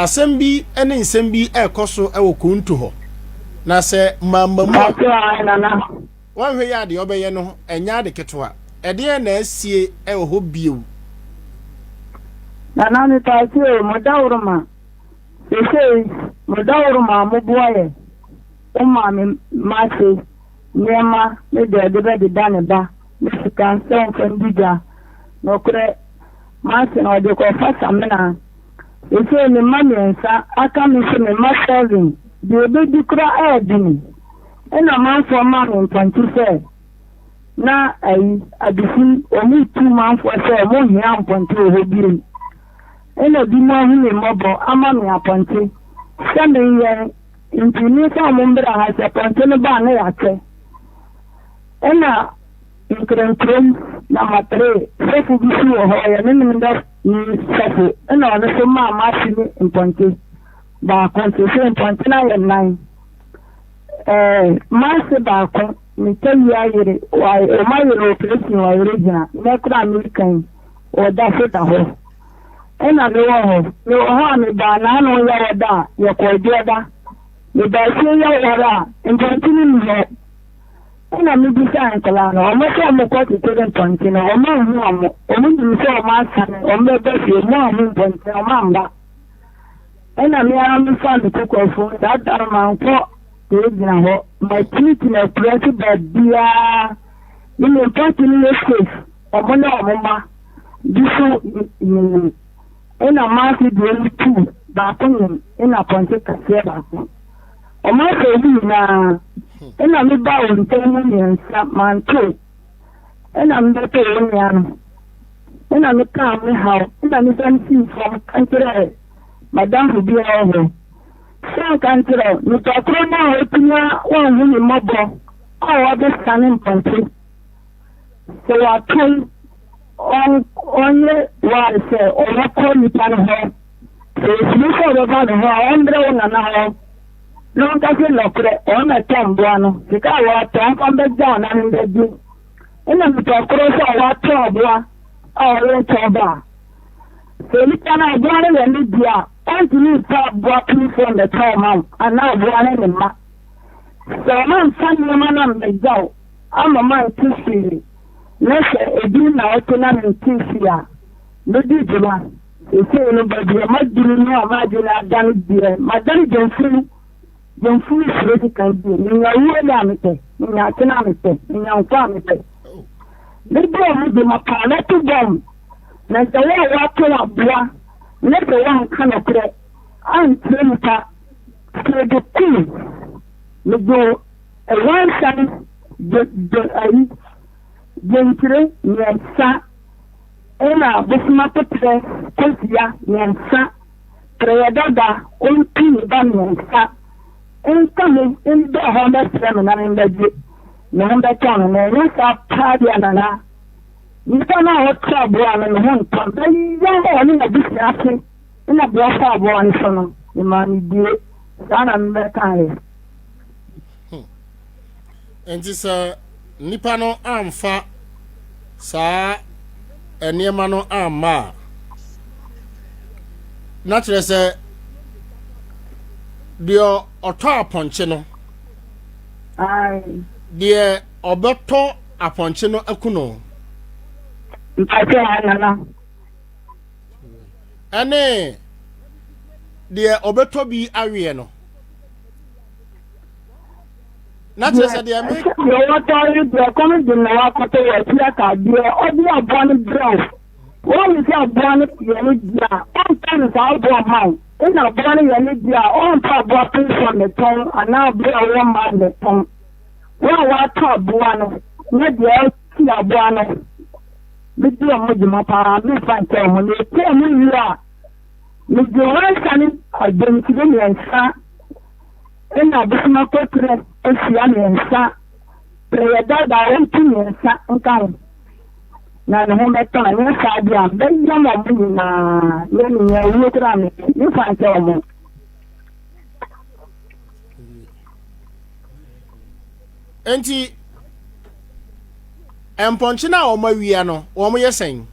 Asɛm bi ne nsɛm bi rekɔ so wɔ Konto hɔ, na sɛ mamma mu a, woanhwɛ yie a deɛ wobɛyɛ no ɛnyɛ ade ketewa. Ɛdeɛn na asie wɔ hɔ bio? Nana mepase o, mo dawuroma, sesei mo dawuroma a moboa yɛ, wo maame mase nneɛma ne deɛ ɔde bɛdeda ne ba ne sika sɛ ɔmfa ndi dwa, nokorɛ mase no ɔde kɔfa samina. Seesei me mma mmiɛnsa aka me nso me mma seven, deɛ ɔbɛdi koraa ɛɛdene. Ɛna manfoɔ maa me mpɔnkye sɛ na ayi adusi wɔn retu manfoɔ sɛ wɔn nhia mpɔnkye wɔ hɔ biom. Ɛna bi mo ahu me mmɔbɔ ama me apɔnkye sɛ menyɛn nti memfa wɔn mbra ha sɛ pɔnkye no ba a na yɛakyɛ. Ɛna Nkrɛnkrɛm na matree sɔfo bi so wɔ hɔ, ɔyɛ me Memenda ni sɔfo, nna ɔno so maa m'ase ne mpɔnkye baako, seesei mpɔnkye no ayɛ nnan. Ɛɛ, m'ase baako, ne tawia yere, wɔn ayɛ no operation wayere gyina, nnɛ koraa mereka yi, ɔda so da hɔ. Ɛna mewɔ hɔ, mewɔ hɔ a mebaa n'ano Yawɔda a, yɛkɔɔ Dwoɔda. Mebaa fie Yawɔda a, mpɔnkye no nni hɔ. Ɛna me bisaa nkwadaa no, wɔn sɛ wɔn kɔ kyekyere mpɔnkye no, wɔn anhu wɔn, wɔn nim sɛ wɔn asane, wɔn bɛba fie, wɔn anhu mpɔnkye no, wɔn amba. Ɛna me ara me fa me kokoafo, saa da no mankɔ kee gyina hɔ, makyinikyini akura so baabiara, ne me mpɔnkye no yɛ safe, wɔn ne wɔn mma bi so nyim. Ɛna maase deɛ no tu baako nyim, ɛna pɔnkye kɛseɛ baako. Ɔmanfoɔ yi nyinaa, ɛna me baa wɔn nkyɛn mu mmiɛnsa, mantoo, ɛna mebɛtoo wo nua no, ɛna mekaa me haw, ɛna mesan sii fam ka kyerɛɛ madamfo bi a ɔwɔ hɔ sɛ nka nkyerɛ nipa koro no a ɔtumi a wɔnhu ne mmɔbɔ a wɔabɛsane mpɔnkye sɛ watɔn ɔnyɛ ware sɛ ɔbɛkɔ nipa no hɔ. Sɛ osuro sɛ ɔbɛba ne hɔ a, ɔmbrɛ wo nana hɔ na ɔnka sɛ, Nɔkorɛ, ɔno na ɛtɔ mboa no, sika a ɔatɔ, ɔmfa mbɛgyaw na membɛgye. Nna nyimpa kor so a ɔatɔ aboa a ɔronntɔ ba a, sɛ nyimpa no aboa no yɛ ne dea a, ɔnntumi mmfa aboa pemfoɔ mmbɛtɔ mma wo anaa aboa no ne mma. Sɛ ɔammfa nneɛma no ammbɛgyaw amma manntse hwee, na sɛ ebi na ɔtse na menntse hwee a, medi dwuma. Seesei no, baabi a maduru no a m'adwene adane deɛ, madane dwamfunu. Dwamfunu suro sekan bio. Menya wuo no a mepɛ, menya atena a mepɛ, menya nkwa a mepɛ. Mebɔɔ mu de mapaa mɛto bɔm. Na sɛ wo a woato aboa na sɛ woanka nokorɛ ankyerɛ nipa sɛ de kum mede ɛwansan de de ayi dwentire mmiɛnsa Nna bosoma peprɛ kosua miɛnsa prɛyɛ dada ɔntu ne ba miɛnsa nka ho mbra hɔ mbɛsrɛ me na membɛgye me ho mbɛtɔ no na ɛnyɛ saa paa deɛ nana nipa no a ɔtra aboa no ne ho ntɔ no bɛyam ɔne n'abusua ase na deɛ ɔfa aboa no so no memaa no die saa na mebɛkaeɛ. Hmm. Nti sɛ nnipa no amfa saa nneɛma no amma a, na kyerɛ sɛ deɛ ɔtɔ apɔnkye no, deɛ ɔbɛtɔ apɔnkye no aku no. Ɛne deɛ ɔbɛtɔ bi aweɛ no. na kyerɛ sɛ deɛ me. Deɛ wɔtɔ yi deɛ kɔm de na wakɔtɔ wɔ atua ka deɛ ɔde aboa no brɛ wo wɔn sɛ aboa no yɛ ne deɛ a ɔntɔ no saa aboa ma wo ɛna aboa no yɛ ne deɛ a ɔmfa aboa pemfoɔ mmɛtɔn anaa aboa a ɔwɔ mma mmɛtɔn wɔn a wɔatɔ aboa no na deɛ ɔti aboa no medi wɔn dwuma paa memfa nkyɛ wɔn na ɛti wɔn wie a megye wɔn nsane adwantire mmiɛnsa Nna abosoma kɔterɛ ahyia mmiɛnsa, prɛyɛ dada a ɔntu mmiɛnsa nka ho, na ne ho bɛtɔ no, anyɛ saa deɛ a, mɛyam wɔn nyinaa, na menya awuo koraa a mepɛ, memfa nkyɛ wɔn. Enti, mpɔnkye no a wɔawia no, wɔyɛ sɛn?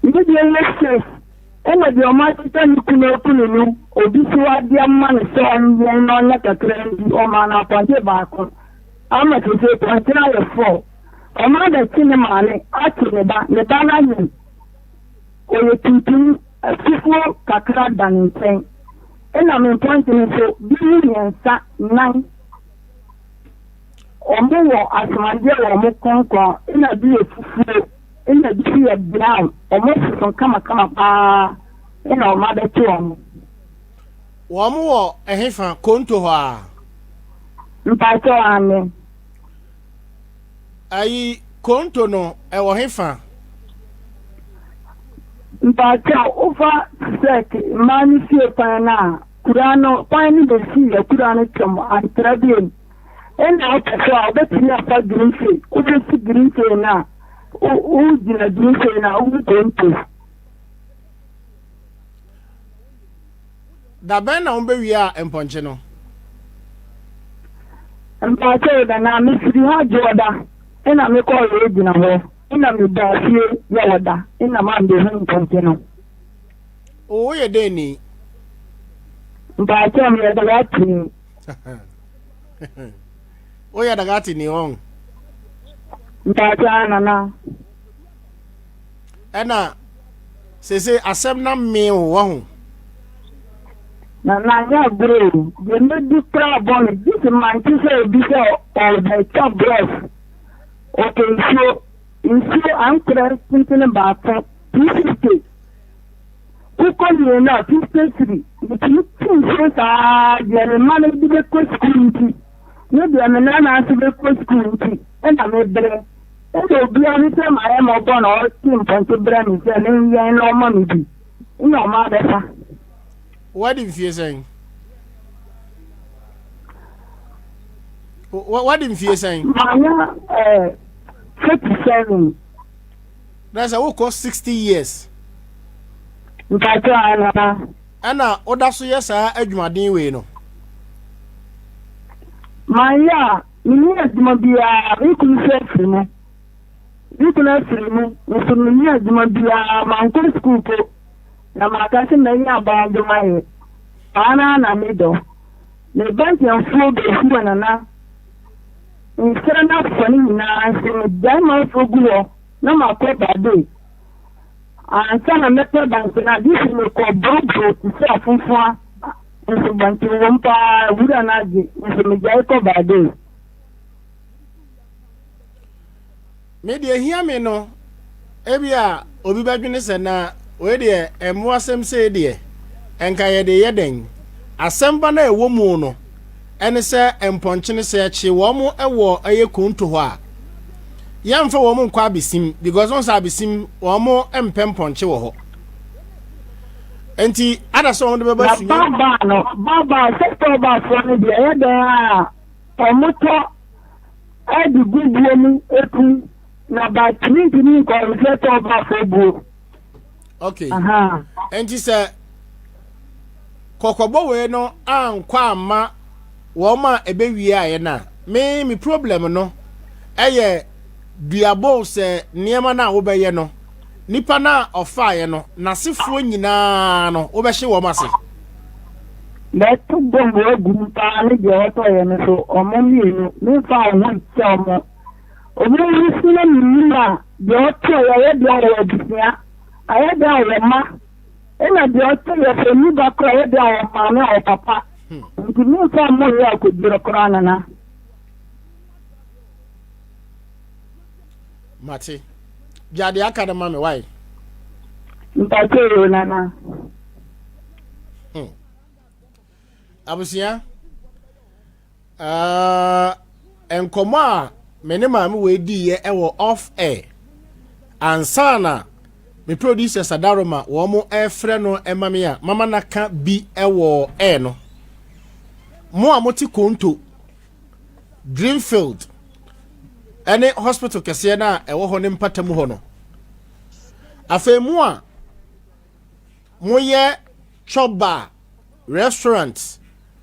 Ne deɛ yɛ safe. Ɛna deɛ ɔmo ahyehyɛ ne kunu aku no no, obi so ade ama no sɛ ɔnyɛn na ɔnyɛ kakra nti, ɔmaa no apɔnkye baako. Ama seesei pɔnkye no ayɛ fɔɔ. Ɔmo abɛkye ne maame, akye ne ba, ne ba no anyem. Ɔyɛ tuntum, fufuo kakra da ne nkyɛn. Ɛna me mpɔnkye no nso, bi mu mmiɛnsa, nnan. Ɔmo wɔ asomadeɛ wɔ ɔmo kɔnkɔn, ɛna bi yɛ fufuo. Nna bi so yɛ brown, wɔn soso kamakama paa na wɔn abɛto wɔn. Wɔn wɔ ɛhefa, Konto hɔ a? Mpakyɛw aane. Ayi, Konto no ɛwɔ hefa? Mpakyɛw, wofa Sek mmaa no fie kwan no a, kura no, kwan no besi akura no twam antra bio. Nna ɔpɛ so a, obetumi afa Grimsey. Wobesi Grimsey no a, wogyina Grimsey no a, wohu Konto. Da bɛn na wɔbɛwia mpɔnkye no? Mpakyɛw da na mefiri ha Dwoɔda na mekɔɔ yɛ gyina hɔ na mebaa fie Yɛwɔda na mambehu mpɔnkye no. Woyɛ dɛn ni? Mpakyɛw meyɛ Dagatini. Woyɛ dagate ni wɔn. Mpakyɛ nana. Ɛna sese asɛm na mmee wo wɔ ho. Nana nyɛ agorɔ o, deɛ mɛdi koraa bɔ me, gye sɛ mante sɛ obi sɛ ɔrebɛtwa blɔs, ɔpɛ nsuo, nsuo ankorɛ tentene baako, 250. Wokɔ mmienu a, 50 cedi. Metumi tu nsuo saa ara, deɛ me mma no de bɛkɔ sukuu nti, ne deɛ me nana nso bɛkɔ sukuu nti, ɛna mebrɛ. Ɛna obiara hu sɛ mayɛ mmɔbɔ na ɔte mpɔnkye brɛ me sɛ menyɛn na ɔma me bi, ɛna ɔma abɛfa. Wadi mfie sɛn? Wadi mfie sɛn? Manya eh, 47. Na sɛ wokɔ 60 years. Mpakyɛw ana. Ɛna woda so yɛ saa adwumaden wei no. Manyɛ a, menni adwuma biara, me kunu nso afiri mu. Me kunu afiri mu, nso menni adwuma biara, mankɔ sukuu po, na maka sɛ manya aban adwuma yɛ. Saa no ara na medɔ. Me ba nkyɛnfoɔ bɛsi wɔ nana. Nsra no afa no nyinaa nso, megyae m'afuo gu hɔ na makɔ Bardet. Ansa na mɛpɛ bankye no, agye sɛ mekɔ boroboro te sɛ afonfoa. Nso bankye wom paa, wura no agye, nso megyae kɔ Bardet. Me deɛ ehia me no, ebia obi bɛdwene sɛ na wei deɛ mmoasɛm sei deɛ, nka yɛde yɛ dɛn? Asɛm ba no a ɛwɔ mu no, ɛne sɛ mpɔnkyene sɛ ɛkye wɔn wɔ ɛyɛ konto hɔ a, yɛmfa wɔn nkɔ abesim because wɔn sɛ abesim wɔn mpɛ mpɔnkye wɔ hɔ. Nti ada sɛ wɔn de bɛba sunya. Na baabaa no, baabaa sɛ tɔɔbaafoɔ no deɛ ɛyɛ dɛn a wɔtɔ de gu buo mu eku na ba tumi ntumi nkɔ nhwɛ tɔɔbafoɔ buo. Okay. Nti sɛ kɔkɔbɔ wei no ankɔ amma wɔn a ɛbɛwie ayɛ no a me me problem no ɛyɛ duabɔ sɛ nneɛma no a wobɛyɛ no nipa no a ɔfaeɛ no n'asefoɔ nyinaa no wobɛhye wɔn ase. Mɛto bɔmb agu mu paa ne deɛ ɔtɔeɛ no so, ɔmo mmienu, memfa wo ho nkyɛ ɔmo. Ɔmo nsu na mennim a, deɛ ɔtɔeɛ ayɛ deɛ a ɔwɔ abusua, ayɛ deɛ a ɔwɔ mma, ɛna deɛ ɔtɔeɛ sɛ ɔnni ba koraa ayɛ deɛ a ɔwɔ maame, ɔwɔ papa. Nti memfa ɔmo nyɛ akoduro koraa nana. Mate. Gya deɛ aka no ma me, why? Mpakyɛ o nana. Hmm. Abusua, uh, nkɔmmɔ a me ne maame wei diiɛ ɛwɔ off air ansa na me producer Sadaroma wɔn ɛfrɛ no ɛma me a mama naka bi ɛwɔ air no. Mo a mote Konto, Greenfield ɛne hospital kɛseɛ no a ɛwɔ hɔ ne mpatamu hɔ no. Afei mo a Moyɛ chop bar, restaurant,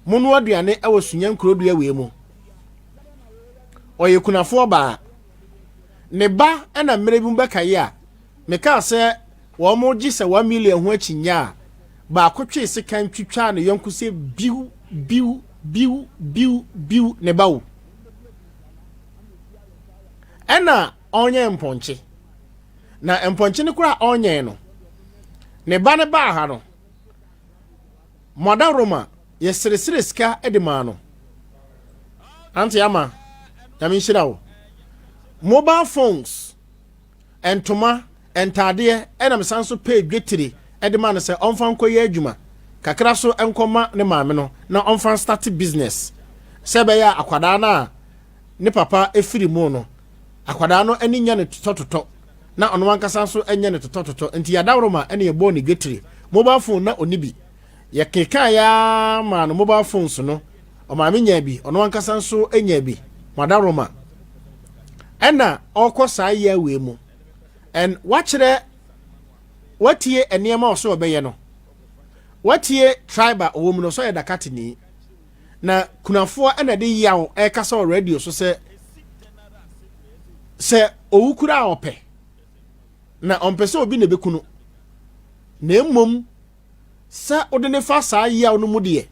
monoa aduane wɔ Sunya nkurodua wei mu. Ɔyɛ kunafoɔ baa. Ne ba na mmerɛ bi mu bɛkae a, mekaa sɛ wɔn gye sɛ 1 million ho akyinnye a baako twee sekan twitwaa ne yɔnko sɛ biw biw biw biw biw ne ba wo. Ɛna ɔnyɛ mpɔnkye na mpɔnkye no koraa ɔnyɛn no ne ba ne baa ha no mɔda Roma yɛseresere sika de maa no. Ante ama Nyame nhyira wo. Mobile phones, ntoma, ntaadeɛ, ɛna mesan so pay dwetire de ma no sɛ ɔmfa nkɔyɛ adwuma kakra so nkɔma ne maame no na ɔmfa start business, sɛ ɛbɛyɛ a akwadaa no a ne papa efiri mu no, akwadaa no ani nya ne totɔtotɔ na ɔno ankasa nso anya ne totɔtotɔ. Nti yɛadaworoma ɛna yɛbɔɔ ne dwetire, mobile phone na ɔni bi, yɛkeka ya maa no mobile phones no. Ɔmaame nya bi, ɔno ankasa nso nya bi. Madaworoma ɛna ɔrekɔ saa yɛ wei mu and wakyerɛ watie nneɛma a ɔsɛ ɔbɛyɛ no. Watie tribe a ɔwɔ mu no, ɔsɛ ɔyɛ Dakatini na kunafoɔ ɛna de yaw ɛrekasa wɔ radio so sɛ owu kura a ɔpɛ na ɔmpɛ sɛ obi na ebeku no, na mmom sɛ wode ne fa saa yaw no mu deɛ,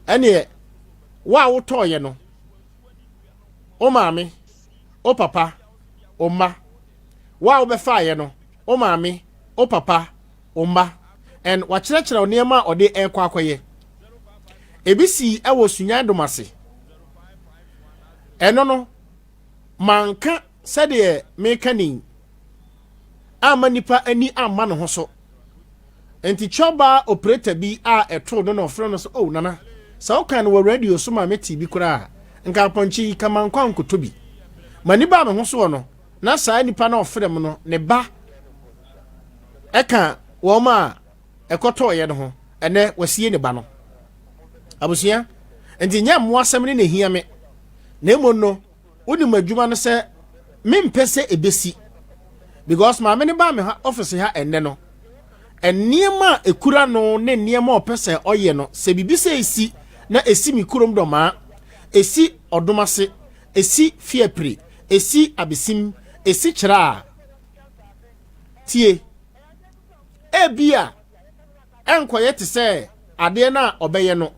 ɛneɛ wo a wotɔɔyɛ no, wo maame, wo papa, wo mma, wo a wobɛfaeɛ no, wo maame, wo papa, wo mma. And wakyerɛkyerɛ wo nneɛma a ɔde ɛrekɔ akɔyɛ. Ebi si ɛwɔ Sunyan Dom ase. Ɛno no manka sɛdeɛ meka ni ama nipa ani amma ne ho so. Nti kyɔbaa operator bi a ɛtoo no na ɔfrɛ no sɛ, "Oh Nana, sɛ woka no wɔ radio so ma mete bi koraa, nka apɔnkye yi kama nkɔ ankotɔ bi." Ma ni baa me ho soɔ no na saa nipa na ɔfrɛ mu no ne ba ɛka wɔn a ɛkɔtɔɔyɛ no ho. Ɛnɛ wasie ne ba no. Abusua, nti nyɛ mmoasɛm ne na ehia me, na emu no wonim adwuma no sɛ mempɛ sɛ ebesi, because maame ne baa me ha office ha ɛnɛ no, nneɛma a ekura no ne nneɛma a ɔpɛ sɛ ɔyɛ no, sɛ biribi sɛ esi na esi mi kurom Dɔmaa, esi Ɔdomase, esi Fiapre, esi Abesim, esi kyerɛ a tie, ebi a ɛnkɔyɛ te sɛ adeɛ no a ɔbɛyɛ no,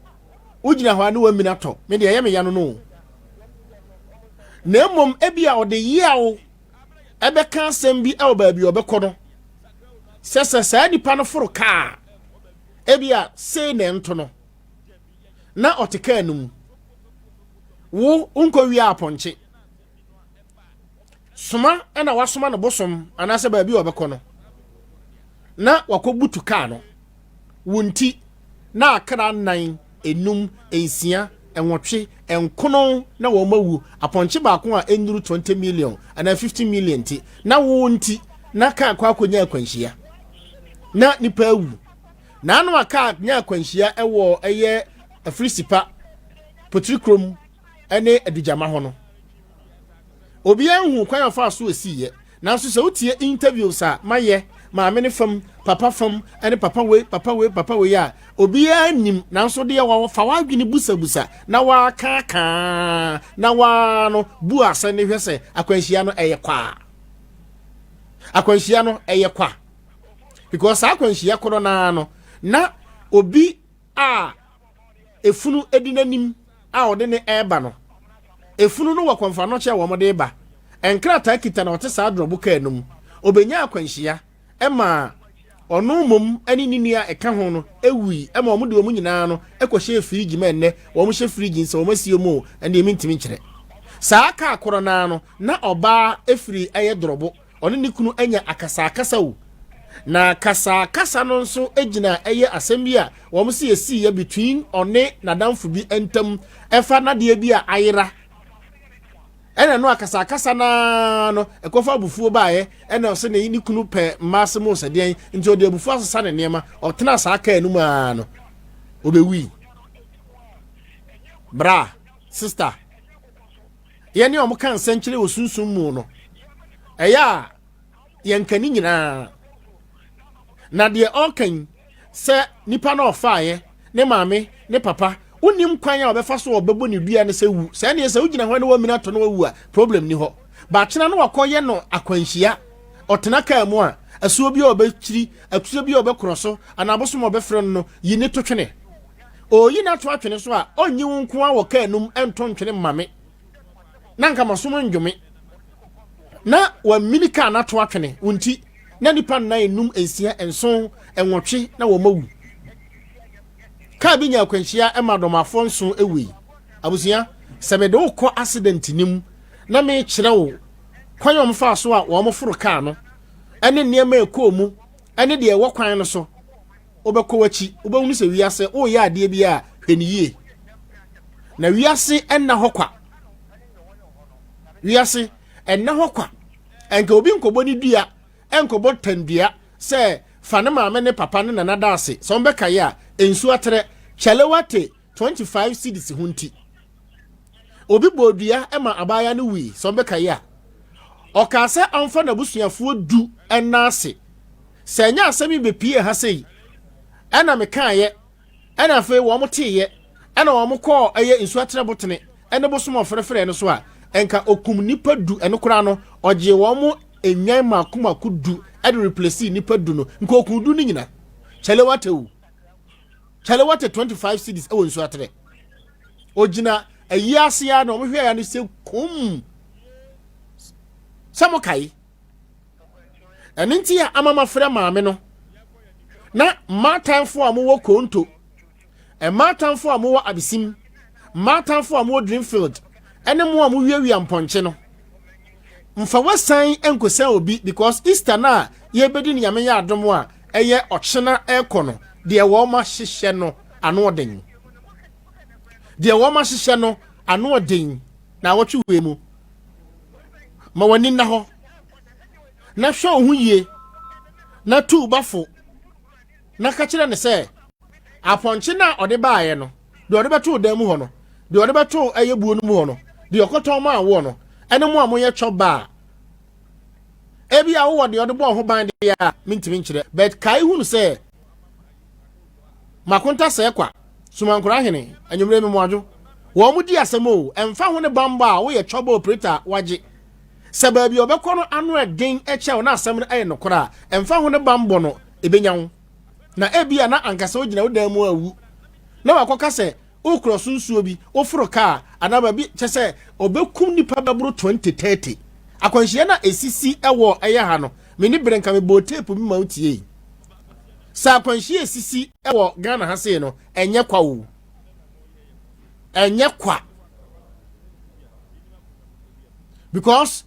wogyina hɔ a ne wamina tɔ me deɛ ɛyɛ me ya no no, na mmom ebi a ɔde yaw ɛbɛka asɛm bi ɛwɔ baabi a ɔbɛkɔ no sɛ saa nipa no foro kaa, ebi a sei na ɛnto no na ɔte kaa no mu, wo nkɔ wie apɔnkye soma ɛna wasoma no bosom anaasɛ baabi a ɔbɛkɔ no na wakɔ butu kaa no wo nti na akra nnan, enum, nsia, nwɔtwe, nkono na wɔn awu. Apɔnkye baako a ɛnuru 20 million anaa 50 million ti na wo nti na kaa kɔ akɔnya akwanhyia na nipa awu. N'ano a kaa nya akwanhyia ɛwɔ ɛyɛ Afirisipa Potiri kurom ɛne Adugyama hɔ no, obiara nhu kwan a ɔfa so esi yɛ. Nanso sɛ wotie interviews a mayɛ maame ne fam, papa fam, ɛne papa wei, papa wei, papa wei a obiara nim, nanso deɛ wɔfa w'adwene busabusa na wakaakaa na waa no bu asɛm ne hwɛ sɛ akwanhyia no ɛyɛ kwa, akwanhyia no ɛyɛ kwa, because saa akwanhyia korɔ naa no na obi a efunu edi n'anim a ɔde ne ɛreba no, efunu no wɔ kɔnfa no kyɛ wɔn de ba, nkrataa kita na ɔte saa drɔbo kaa no mu, obenya akwanhyia ɛma ɔno mmom ɛne ne nua ɛka ho no ewui, ɛma wɔn de wɔn nyinaa no ɛkɔhyɛ fridge mu. Ɛnnɛ wɔn hyɛ fridge nsɛ wɔn asie mu o, ɛnna emi ntumi nkyerɛ saa kaa korɔ naa no na ɔbaa efiri ɛyɛ drɔbo, ɔne ne kunu anya akasakasa o, na kasakasa no nso gyina ɛyɛ asɛm bi a wɔn si esi yɛ between ɔne n'adamfo bi ntam ɛfa n'adeɛ bi a ayera. Ɛna no akasakasa naa no ɛkɔfa abufuo baeɛ, ɛna ɔsɛ ne kunu pɛ mmaa asɛm sɛdeɛn nti ɔde abufuo asesa ne nneɛma, ɔtena saa kaa no mu aa no obɛwui. Bra sister, yɛne ɔmo ka nsɛnkyerɛ wɔ sunsum mu no, ɛyɛ a yɛnka ne nyinaa na deɛ ɔreka yi sɛ nipa na ɔfaeɛ ne maame ne papa, wonim kwan a ɔbɛfa so ɔbɛbɔ ne dua no sɛ wu. Sɛ ɛneɛ sɛ wogyina hɔ ne wamina to no wawu a, problem ni hɔ. Baakyena no wakɔyɛ no akwanhyia, ɔtena kaa mu a. Asuo bi a ɔbɛkyiri, asuo bi a ɔbɛkorɔ so, anaa abosom a ɔbɛfrɛ no no, yi ne to twene. Ɔreyi no ato atwene so a, ɔnnyi wo nko ara wɔ kaa no mu nto ntwene mma me. Na nka masom ndwome. Na wamini kaa no ato atwene wo nti, na nipa nnan, enum, nsia, nson, nwɔtwe na wɔn awu. Kaa bi nya akwanhyia ma dɔmafoɔ nson wui. Abusua, sɛ mede wo kɔ accident no mu na mekyerɛ wo kwan a wɔfaa so a wɔforo kaa no ne nneɛma a ɛkɔɔ mu ne deɛ ɛwɔ kwan no so, wobɛkɔ w'akyi, wobɛhunu sɛ wiase woyɛ adeɛ bi a hwɛ no yie. Na wiase ɛnna hɔ kwa. Wiase ɛnna hɔ kwa. Ɛnka obi nkɔbɔ ne dua, ɛnkɔbɔ tandua sɛ fa ne maame ne papa ne nana da ase sɛ wɔbɛkaeɛ a, nsuo atrɛ. Kyalewate 25 cedis ho nti. Obi bɔɔ dua ma abaayewa no wui, sɛ ɔbɛkae a. Ɔkaa sɛ ɔmfa n'abusuafoɔ du nna ase. Sɛ ɛnyɛ asɛm yi bɛpie ha sei, ɛna mekaeɛ, ɛna afei wɔn teeɛ, ɛna wɔn kɔɔ ɛyɛ nsuo atrɛ botene ɛne bosom ɔfrɛfrɛ no so a, ɛnka okum nipa du, ɛno koraa no, ɔgyee wɔn nnwan mako mako du ɛde replace nipa du no, nka okun du no nyina. Kyale wate o. Kyale wate 25 cedis ɛwɔ nsuo atrɛ. Ogyina ayi ase a na wɔhwɛ ya no sɛ kum sɛ mo kae. Ɛno nti a ama mafrɛ maame no na mmaatanfoɔ a mowɔ Konto, mmaatanfoɔ a mowɔ Abesim, mmaatanfoɔ a mowɔ Dreamfield, ɛne mo a mowiawia mpɔnkye no. Mfa wasan nkɔsan obi because Easter no a yɛbɛdi no Nyame yɛ adom a ɛyɛ ɔkyena ɛkɔ no deɛ wɔn ahyehyɛ no ano ɔden. Deɛ wɔn ahyehyɛ no ano ɔden na awɔtwe wei mu. Ma w'ani nna hɔ na hwɛ wo ho yie na tu wo ba fo na ka kyerɛ no sɛ apɔnkye no a ɔde baeɛ no deɛ ɔde bɛtoo dan mu hɔ no deɛ ɔde bɛtoo ɛyɛ buo no mu hɔ no deɛ ɔkɔtɔn maa woɔ no ɛne mo a moyɛ twɔ baa ebi a wowɔ deɛ ɔde bɔɔ ho ban deɛ a mentumi nkyerɛ but kae hunu sɛ Makonta sɛɛ kwa, Sumankora hene, anwummere me moadwo. Wɔn mo di asɛm o, ɛmfa ho ne bambɔ a woyɛ trouble operator a wagye. Sɛ baabi a ɔbɛkɔ no ano ɛden kyɛw na asɛm no ɛyɛ nokorɛ a, ɛmfa ho ne bambɔ no, ɛbɛnya wo. Na ebia na ankasa wogyina wo dan mu awu na wakɔka sɛ wokorɔ so nsuo bi, woforo kaa anaa baabi, kyɛ sɛ ɔbɛkum nipa bɛboro 20, 30. Akwanhyia no a ɛsisi ɛwɔ ɛyɛ ha no, me ne berɛ nka mebɔɔ tape bi ma wotiei. Sɛ akwanhyia esisi wɔ Ghana ha sei no, ɛnyɛ kwa o. Ɛnyɛ kwa. Because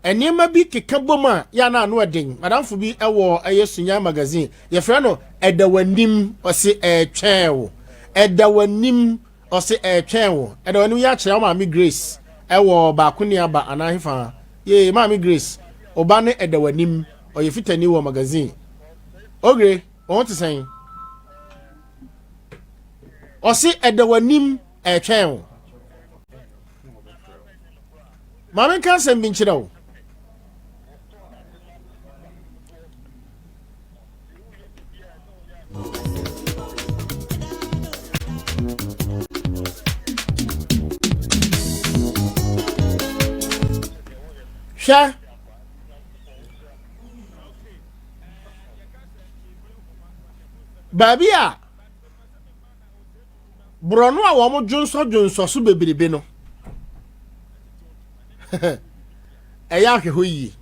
nneɛma bi keka bom a yɛ na ano ɛden. Madamfo bi wɔ ɛyɛ Sunya magazine. Yɛfrɛ no ɛda w'anim ɔse ɛretwɛn wo. Ɛda w'anim ɔse ɛretwɛn wo. Ɛda w'anim yɛ akyerɛ wo maame Grace ɛwɔ baako ni aba anaa hefa. Yee maame Grace, ɔba ne ɛda w'anim. Ɔyɛ fitani wɔ magazine. Ogre, wɔn ho te sɛn? Ɔse ɛda w'anim ɛretwɛn wo. Maame nka asɛm bi nkyerɛ wo. Hwɛ Baabi a borɔno a wɔn dwonsɔdwonsɔ so bebrebe no, ɛyɛ ahwɛ hɔ yie.